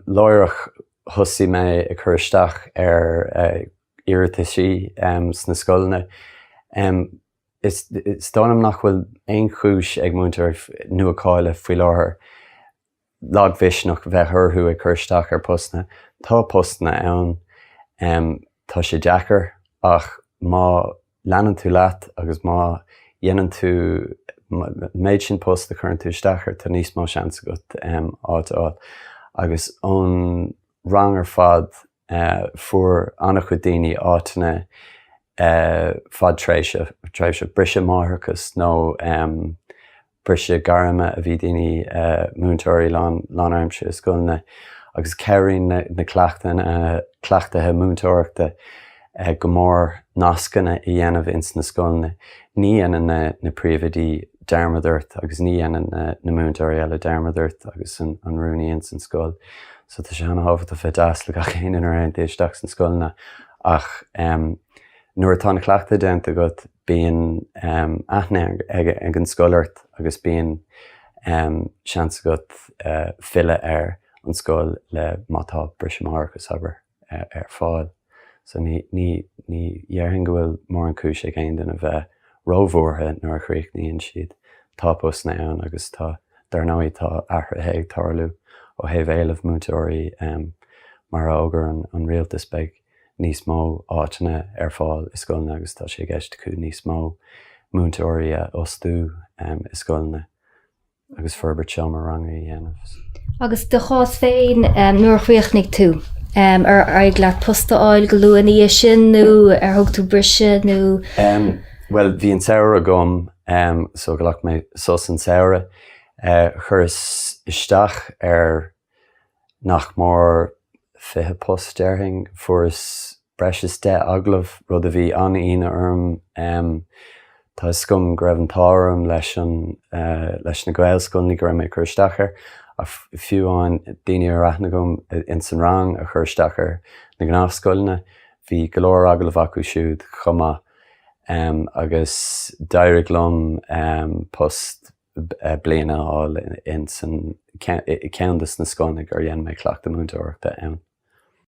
Láithreach thosaigh mé ag cur isteach ar iarrataisí sna scoileanna. Is dóigh liom nach bhfuil aon chúis ag múinteoirí nua-cháilithe faoi láthair lagmhisneach bheith orthu ag cur isteach ar postanna. Tá postanna ann. Tá sé deacair ach má leanann tú leat agus má dhéanann tú an méid sin post a chuireann tú isteach air, tá níos mó seans agat áit a fháil. Agus ón rang ar fad, fuair an-chuid daoine áiteanna fadtréimhse, tréimhse briseadh máithreachais nó briseadh gairme a bhí daoine, múinteoirí lánaimseartha i scoileanna, agus cabhraíonn na cleachtaithe múinteoireachta go mór nascanna a dhéanamh ins na scoileanna. Ní dhéanann na príomhoidí dearmad ort agus ní dhéanann na múinteoirí eile dearmad ort agus an rúnaí ins an scoil. So tá sé an-thábhachtach bheith deas le gach éinne nuair a théann tú isteach sna scoileanna ach nuair atá na cleachtaithe déanta agat, bíonn aithne ag an scoil ort agus bíonn seans agat filleadh ar an scoil le má tá briseadh máithreachais, abair, ar fáil. So ní ní ní dhéarfainn go bhfuil mórán cúis ag aon duine bheith róbhuartha nuair a chríochnaíonn siad. Tá postanna ann agus tá, dar ndóigh, tá athruithe ag tarlú ó thaobh éileamh múinteoirí mar a fhógair an rialtas beidh níos mó áiteanna ar fáil i scoileanna agus tá sé i gceist acu níos mó múinteoirí a fhostú i scoileanna agus forbairt seomra ranga a dhéanamh. Agus do chás féin, nuair a chríochnaigh tú, ar éirigh leat post a fháil go luath ina dhiaidh sin nó ar thóg tú briseadh nó? Bhuel, bhí an samhradh agam so ghlac mé sos an samhradh. Chuireas isteach ar nach mór 20 post, déarfainn. Fuaireas breis is 10 agallamh, rud a bhí an-ionadh orm. Tá 'fhios agam go raibh an t-ádh orm leis an, leis na Gaelscoileanna go raibh mé ag cur isteach air, ach fiú amháin daoine a raibh aithne agam ins an rang a chuir isteach ar na gnáthscoileanna, bhí go leor agallamh acu siúd chomh maith. Agus d'éirigh liom post bliana a fháil ins an, ceann de na scoileanna gur dhein mé cleachtadh múinteoireachta ann.